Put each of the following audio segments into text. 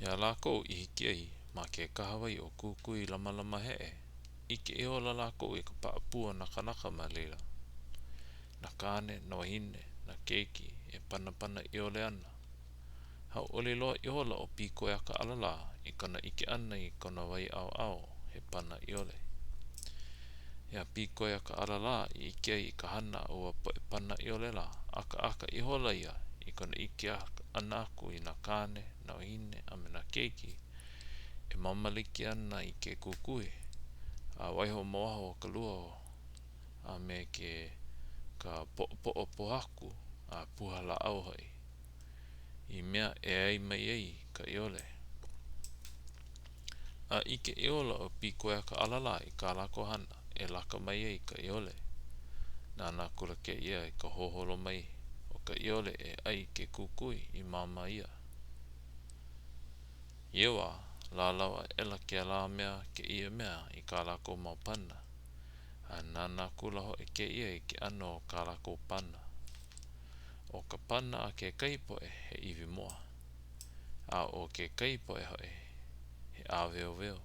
Iā lākou i hiki ai ma ke kahawai ʻo Kūkuilamalamaheʻe, ʻike ihola lākou i ka paʻapū o nā kānaka ma laila. Nā kāne, nā wāhine, nā keiki e panapana ʻiole ana. Hauʻoli loa ihola ʻo Pīkoiakaʻalalā i kona ʻike ʻana i kona wahi ʻaoʻao he pana ʻiole. Iā Pīkoiakaʻalalā i ʻike ai i ka hana a ua poʻe pana ʻiole lā, ʻakaʻaka ihola ia i kona ʻike ʻana aku i nā kāne, nā wāhine, a me nā keiki e māmaliki ana i ke kukui a waiho ma waho o ka lua a me ke ka poʻopoʻo pōhaku a puha lāʻau hoʻi, i mea e ʻai mai ai ka ʻiole. A ʻike ihola ʻo Pīkoiakaʻalalā i kā lākou hana e laka mai ai ka ʻiole. Nānā akula kēia i ka hoholo mai o ka ʻiole e ʻai i ke kukui i māmā ia. I ia wā, lālau aʻela kēlā mea kēia mea i kā lākou mau pana, a nānā akula hoʻi kēia i ke ʻano o kā lākou pana. ʻO ka pana a kekahi poʻe he iwi moa, a ʻo kekahi poʻe hoʻi he ʻāweoweo.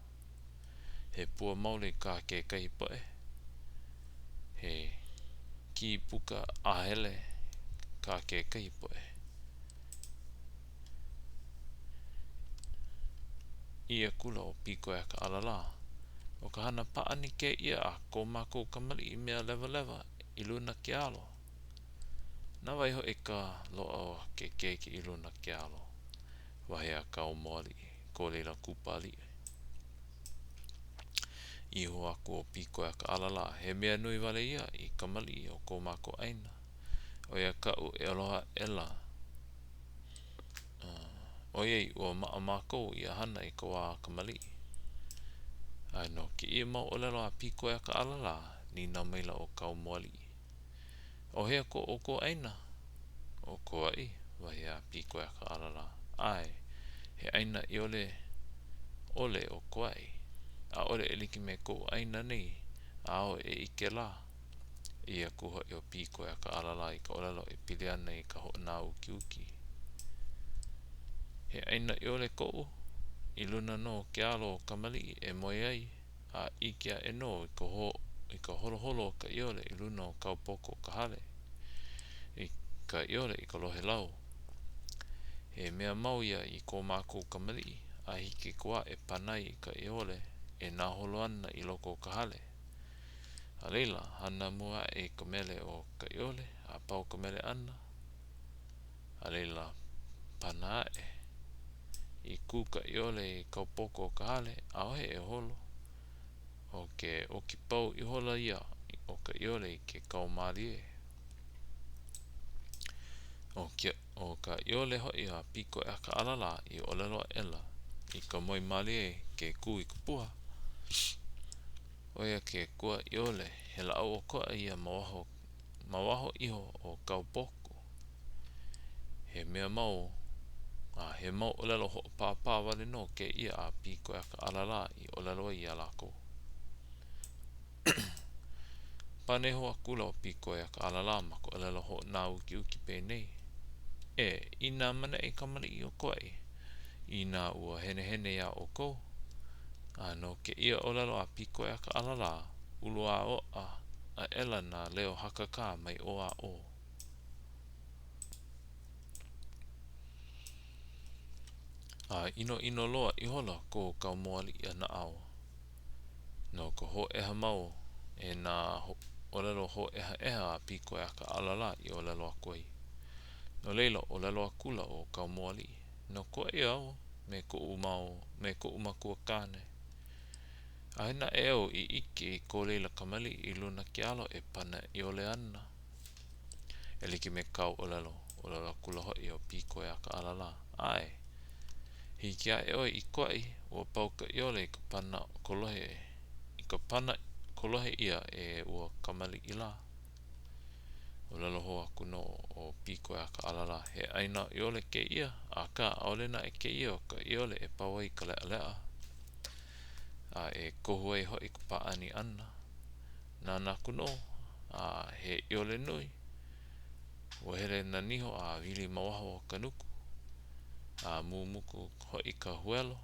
He pua maoli kā kekahi poʻe, he kīpuka ʻahele kā kekahi poʻe. ʻĪ akula ʻo Pīkoiakaʻalalā, ʻO ka hana pāʻani kēia a ko mākou kamaliʻi mea lewalewa i luna ke alo. Na wai hoʻi ka loaʻa o ke keiki i luna ke alo? Wahi a Kamomoaliʻi, ko laila kupa aliʻi. ʻĪ hou aku ʻo Pīkoiakaʻalalā, he mea nui wale ia i kamaliʻi o ko mākou ʻāina. ʻO ia kaʻu e aloha aʻela, ʻoiai ua maʻa mākou ia hana i ka wā kamaliʻi. A no kēia mau ʻōlelo a Pīkoiakaʻalalā, nīnau maila ʻo Kamomoaliʻi. ʻO hea ko ʻoukou ʻāina? ʻO Kauaʻi, wahi a Pīkoiakaʻalalā. ʻAe, he ʻāina ʻiole ʻole ʻo Kauaʻi. ʻAʻole e like me koʻu ʻāina nei āu e ʻike lā. ʻĪ aku hoʻi ʻo Pīkoiakaʻalalā i ka ʻōlelo e pili ana i ka hoʻonāukiuki. He ʻāina ʻiole koʻu, i luna nō o ke alo o kamaliʻi e moe ai. a ʻike aʻe nō i ka i ka holoholo o ka ʻiole i luna o kaupoku o ka hale, i ka ʻiole i ka lohelau. He mea mau ia i ko mākou kamaliʻi, a hiki ka wā e pana ai i ka ʻiole e naholo ana i loko o ka hale. A laila, hana mua aʻe i ka mele o ka ʻiole, a pau ka mele ʻana, a laila, pana aʻe. I kū ka ʻiole i kaupoku o ka hale, ʻaʻohe e holo. ʻO ke ʻoki pau ihola ia o ka ʻiole i ke kau mālie. ʻO ke, ʻo ka ʻiole hoʻi a Pīkoiakaʻalalā i ʻōlelo aʻela i ka moe mālie ke kū i ka puha. ʻO ia ke kua ʻiole, he lāʻau ʻokoʻa ia ma waho ma waho iho o kaupoku. He mea mau, a he mau ʻōlelo hoʻopāpā wale nō kēia a Pīkoiakaʻalalā i ʻōlelo ai iā lākou. Pane hou akula ʻo Pīkoiakaʻalalā ma ka ʻōlelo hoʻonāukiuki penei, E, i nā maneʻi kamaliʻi o Kauaʻi, inā ua henehene iā ʻoukou, a no kēia ʻōlelo a Pīkoiakaʻalalā, uluāoʻa aʻela nā leo hakakā mai ʻō a ʻō. A ʻinoʻino loa ihola ko Kamomoaliʻi naʻau no ka hōʻeha mau e nā ʻōlelo hōʻehaʻeha a Pīkoiakaʻalalā i ʻōlelo aku ai. No laila, ʻōlelo akula ʻo Kamomoaliʻi, No Kauaʻi au me koʻu mau, me koʻu makua kāne. ʻAʻohe naʻe au i ʻike i ko laila kamaliʻi i luna ke alo e pana ʻiole ana. E like me kāu ʻōlelo, ʻōlelo akula hoʻi ʻo Pīkoiakaʻalalā, ʻAe. Hiki aʻe ʻoe i Kauaʻi, ua pau ka ʻiole i ka pana kolohe i ka pana kolohe ʻia e ua kamaliʻi lā. ʻŌlelo hou aku nō ʻo Pīkoiakaʻalalā, he ʻāina ʻiole kēia, akā ʻaʻole naʻe kēia o ka ʻiole e pau ai ka leʻaleʻa a e kohu ai hoʻi ka pāʻani ʻana. Nānā aku nō, a he ʻiole nui. Ua hele nā niho a wili ma waho o ka nuku. A mumuku hoʻi ka huelo,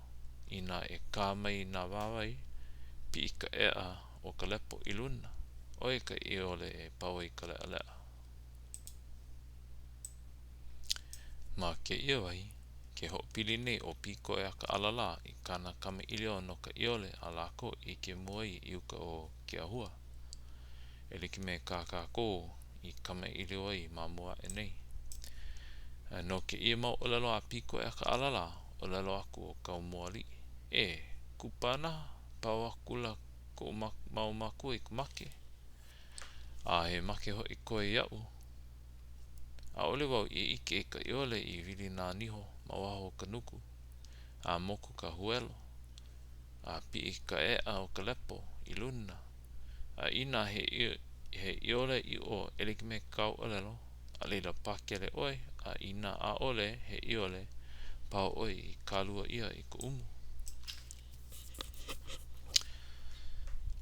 inā e kā mai nā wāwae, piʻi ka ʻeʻa o ka lepo i luna, ʻo ia ka ʻiole e pau ai ka leʻaleʻa. Ma kēia wahi, ke hoʻopili nei ʻo Pīkoʻoakaʻalalā i kāna kamaʻilio no ka ʻiole a lākou i ʻike mua ai i uka o Keāhua, e like me kā kākou i kamaʻilio ai ma mua aʻe nei. A no kēia mau ʻōlelo a Pīkoʻoakaʻalalā, ʻōlelo aku ʻo Kaumōaliʻi, E, kupanaha, pau akula koʻu mau mākua i ka make, a he make hoʻi koe iaʻu. ʻAʻole wau i ʻike i ka ʻiole i wili nā niho ma waho o ka nuku, a moku ka huelo, a piʻi ka ʻeʻa o ka lepo i luna. A inā he he ʻiole ʻiʻo e like me kāu ʻōlelo, a laila pakele ʻoe, a inā ʻaʻole he ʻiole, pau ʻoe i kālua ʻia i ka umu.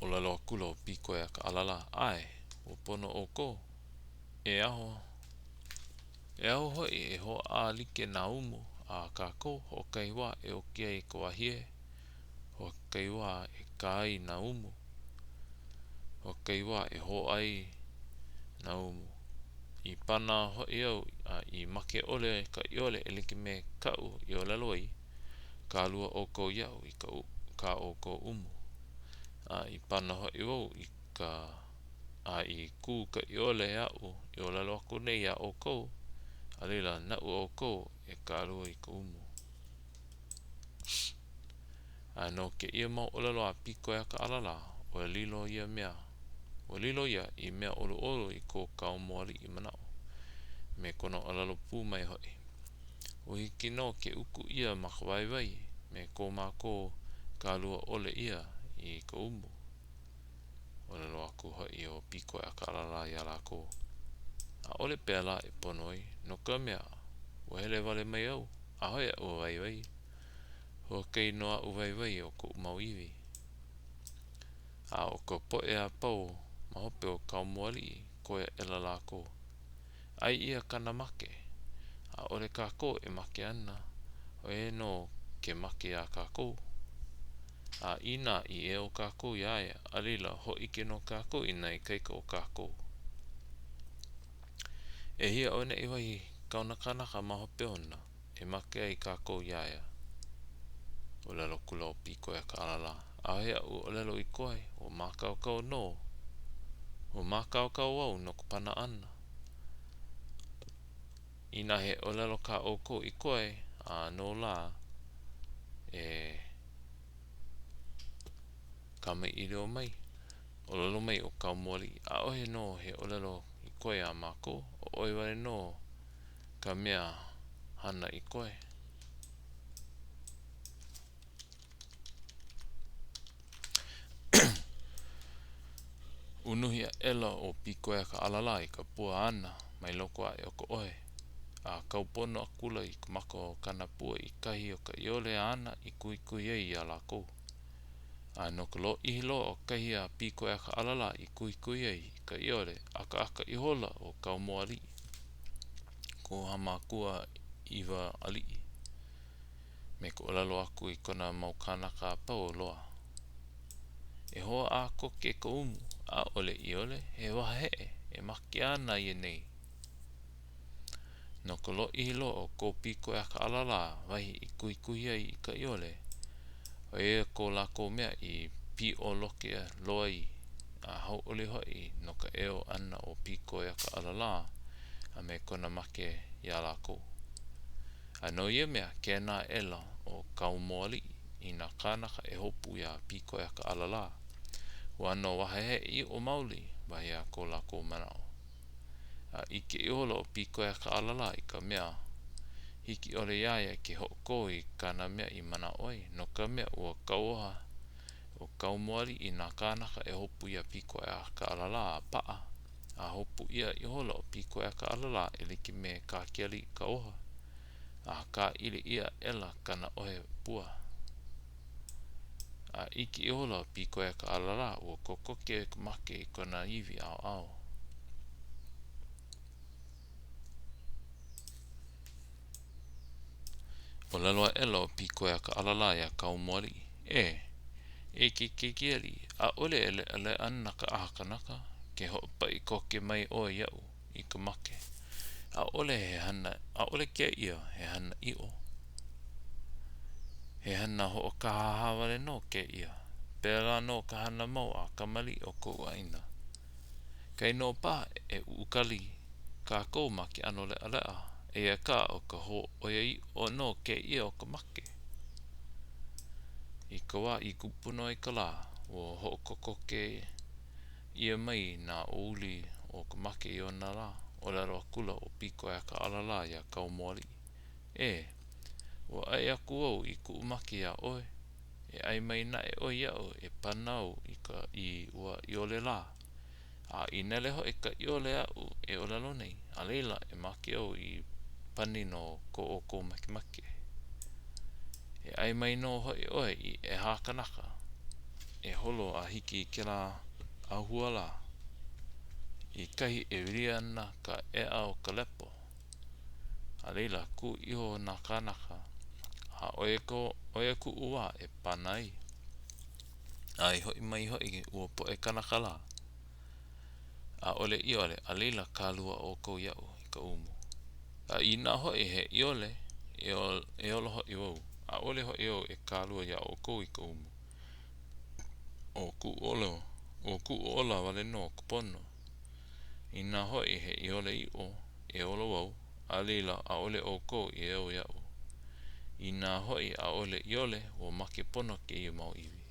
ʻŌlelo akula ʻo Pīkoʻoakaʻalalā, ʻAe, ua pono ʻoukou. E aho, e aho hoʻi e hoʻālike nā umu a kākou, hoʻokahi wā e ʻoki ai ka wahie, hoʻokahi wā e kā ai nā umu, hoʻokahi wā e hō ai nā umu. I pana hoʻi au a i make ʻole ka ʻiole e like me kaʻu i ʻōlelo ai, kālua ʻoukou iaʻu i ka kā ʻoukou umu. A i pana hoʻi wau i ka a i kū ka ʻiole aʻu i ʻōlelo aku nei iā ʻoukou, a laila, naʻu ʻoukou e kālua i ka umu. A no kēia mau ʻōlelo a Pīkoʻoakaʻalalā, ua lilo ia mea, ua lilo ia i mea ʻoluʻolu i ko Kaumōaliʻi manaʻo, me kona ʻōlelo pū mai hoʻi. Ua hiki nō ke uku ʻia ma ka waiwai me ko mākou kālua ʻole ʻia i ka umu. ʻŌlelo aku hoʻi ʻo Pīkoʻoakaʻalalā iā lākou, ʻAʻole pēlā e pono ai, no ka mea, ua hele wale mai au, ʻaʻohe aʻu waiwai. Hoʻokahi nō aʻu waiwai ʻo koʻu mau iwi. A ʻo ka poʻe a pau ma hope o Kaumōaliʻi, koe aʻela lākou. ʻAe ʻia kāna make. ʻAʻole kākou e make ana, ʻo ia nō ke make iā kākou. A inā i eo kākou iā ia, a laila, hōʻike nō kākou i nā ikaika o kākou. ʻEhia auaneʻi wahi kaona kanaka ma hope ona e make ai kākou iā ia? ʻŌlelo akula ʻo Pīkoʻoakaʻalalā, ʻAʻohe aʻu ʻōlelo i koe, ua mākaukau nō. Ua mākaukau au no ka pana ʻana. Inā he ʻōlelo kā ʻoukou i koe, ʻānō lā, e kamaʻilio mai. ʻŌlelo mai ʻo Kaumōaliʻi, ʻAʻohe nō he ʻōlelo i koe a mākou, ʻo ʻoe wale nō ka mea hana i koe. Unuhi aʻela ʻo Pīkoʻoakaʻalalā i ka pua āna mai loko aʻe o ka ʻohe, a kau pono akula i ka maka o kāna pua i kahi o ka ʻiole āna i kuhikuhi ai iā lākou. A no ka lōʻihi loa o kahi a Pīkoʻoakaʻalalā i kuhikuhi ai i ka ʻiole, ʻakaʻaka ihola ʻo Kaumōaliʻi, ko Hāmākua ʻiwa aliʻi. me ka ʻōlelo aku i kona mau kānaka a pau loa, E hōʻā koke ka umu, ʻaʻole ʻiole, he wahaheʻe, e make ana ia nei. No ka lōʻihi loa o ko Pīkoʻoakaʻalalā wahi i kuhikuhi ai i ka ʻiole, ʻo ia ko lākou mea i piʻoloke loa ai a hauʻoli hoʻi no ka eo ʻana o Pīkoʻoakaʻalalā a me kona make iā lākou. A no ia mea, kēnā aʻela ʻo Kaumōaliʻi i nā kānaka e hopu iā Pīkoʻoakaʻalalā. Ua ʻano wahaheʻe ʻiʻo maoli, wahi a ko lākou manaʻo. A ʻike ihola ʻo Pīkoʻoakaʻalalā i ka mea hiki ʻole iā ia ke hoʻokō i kāna mea i manaʻo ai, no ka mea, ua kauoha ʻo Kaumōaliʻi i nā kānaka e hopu iā Pīkoʻoakaʻalalā a paʻa, a hopu ʻia ihola ʻo Pīkoʻoakaʻalalā e like me kā ke aliʻi kauoha, a kāʻili ʻia aʻela kāna ʻohe pua. A ʻike ihola ʻo Pīkoʻoakaʻalalā ua kokoke ka make i kona iwi ʻaoʻao. ʻŌlelo aʻela ʻo Pīkoiakaʻalalā iā Kamomoaliʻi, "Ē! E ke keiki aliʻi, ʻaʻole e leʻaleʻa ana ka ʻaha kanaka, ke hoʻopaʻi koke mai ʻoe iaʻu i ka make. ʻAʻole he hana, ʻaʻole kēia he hana ʻiʻo. He hana hoʻokāhāhā wale nō kēia. Pēlā nō ka hana mau a kamaliʻi o koʻu ʻāina. Kainō paha e ukali kākou ma ke ʻano leʻaleʻa, eia kā ʻo ka hōʻoiaʻiʻo nō kēia o ka make. I ka wā i kūpono ai ka lā, ua hoʻokokoke ʻia mai nā ʻōuli o ka make i ona lā, ʻōlelo akula ʻo Pīkoiakaʻalalā iā Kamomoaliʻi, Ē! Ua ʻae aku au i kuʻu make iā ʻoe. E ʻae mai naʻe ʻoe iaʻu e pana au i ka i ua ʻiole lā. A i nele hoʻi ka ʻiole aʻu e ʻōlelo nei, a laila e make au i pani no ko ʻoukou makemake. E ʻae mai nō hoʻi ʻoe i ʻehā kanaka e holo a hiki i kēlā ʻāhua lā, i kahi e wili ana ka ʻeʻa o ka lepo. A laila, kū iho nā kānaka, a ʻo ia ko, ʻo ia kuʻu wā e pana ai. A i hoʻi mai hoʻi ua poʻe kanaka lā, ʻaʻole ʻiole, a laila kālua ʻoukou iaʻu i ka umu. A inā hoʻi he ʻiole, e ola hoʻi wau, ʻaʻole hoʻi au e kālua iā ʻoukou i ka umu. ʻO kuʻu ola, ʻo kuʻu ola wale nō ka pono. Inā hoʻi he ʻiole ʻiʻo, e ola wau, a laila ʻaʻole ʻoukou e eo iaʻu. Inā hoʻi ʻaʻole ʻiole, ua make pono kēia mau iwi.